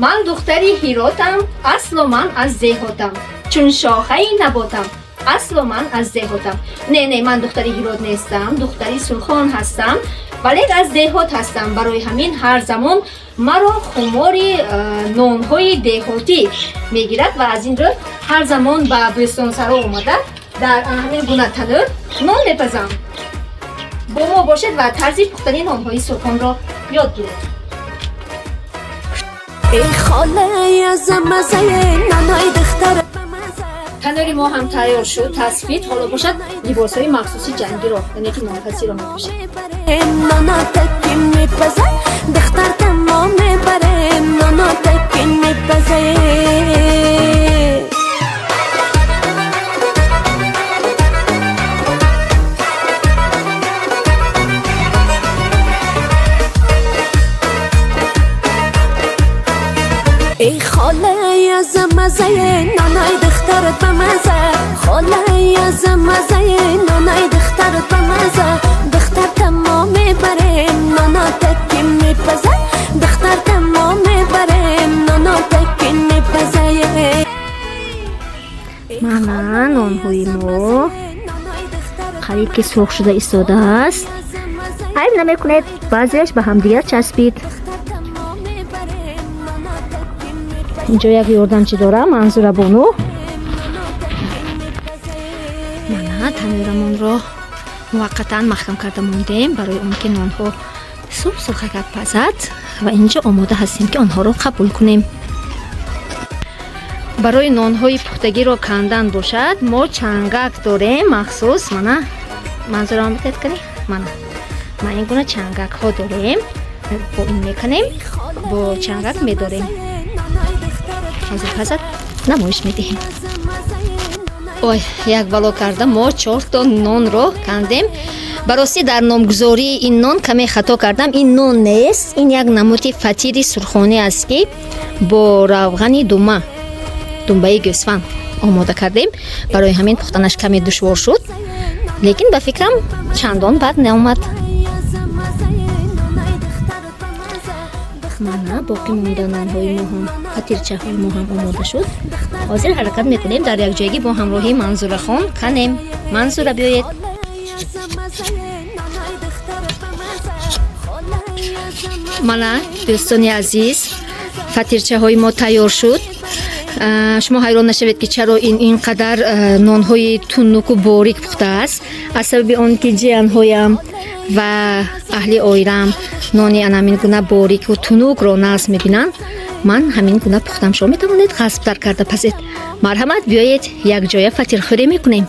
Ман духтари Ҳиротам, аслу ман аз деҳотам, чун шохаи наботам, аслу ман аз деҳотам. Не, не, ман духтари Ҳирот нестам, духтари Сурхон ҳастам, вале аз деҳот ҳастам. Барои ҳамин ҳар замон маро хумори нонҳои деҳотӣ мегирад ва аз ин рӯ ҳар замон ба Бӯстонсаро омада дар ҳамин гуна танӯр нон мепазам. Бо мо бошед ва тарзи пухтани нонҳои сурхонро ёд гиред. Танӯри мо ҳам тайёр шуд, тасфид. Ҳоло бошад, либосҳои махсуси ҷангиро, яъне ки нонпазиро мепӯшем. Эй хола, аз мазаи нонои духтарат ба маза, хола, аз мазаи нонои духтарат ба маза. Духтар тамом мебарем, ноно таки мепаза, духтар тамом мебарем, ноно таки мепаза. Мана, нонҳои мо қариб ки сурх шуда истодааст. Айб намекунед, баъзеаш ба ҳамдигар часпид. Инҷо як ёрдамчӣ дорам, Манзура бону. Мана, танӯрамонро муваққатан маҳкам карда мондем барои он ки нонҳо суб сурхакак пазад ва инҷо омода ҳастем, ки онҳоро қабул кунем. Барои нонҳои пухтагиро кандан бошад, мо чангак дорем махсус. Мана, Манзурам, битед кани. Мана, ма ин гуна чангакҳо дорем, бо ин меканем, бо чангак медорем. Ҳозир пазад, намоиш медиҳем. Ой, як бало карда мо чорто нонро кандем. Баростӣ, дар номгузории ин нон каме хато кардам. Ин нон нест, ин як намуди фатири сурхонӣ аст, ки бо равғани дума, думбаи гӯсфанд омода кардем. Барои ҳамин пухтанаш каме душвор шуд, лекин ба фикрам, чандон бад наомад. Мана, боқӣ монда нонҳои мо ҳам, фатирчаҳои мо ҳам омода шуд. Ҳозир ҳаракат мекунем, дар якҷоягӣ бо ҳамроҳии Манзурахон канем. Манзура, биёед. Мана, дӯстони азиз, фатирчаҳои мо тайёр шуд. Шумо ҳайрон нашавед, ки чаро ин ин қадар нонҳои тунуку борик пухтааст. Аз сабаби он ки ҷиянҳоям ва аҳли оилаам нони анамин гуна борику тунукро нағз мебинанд, ман ҳамин гуна пухтам. Шумо метавонед ғасбтар карда пазед. Марҳамат, биёед, якҷоя фатирхӯрӣ мекунем.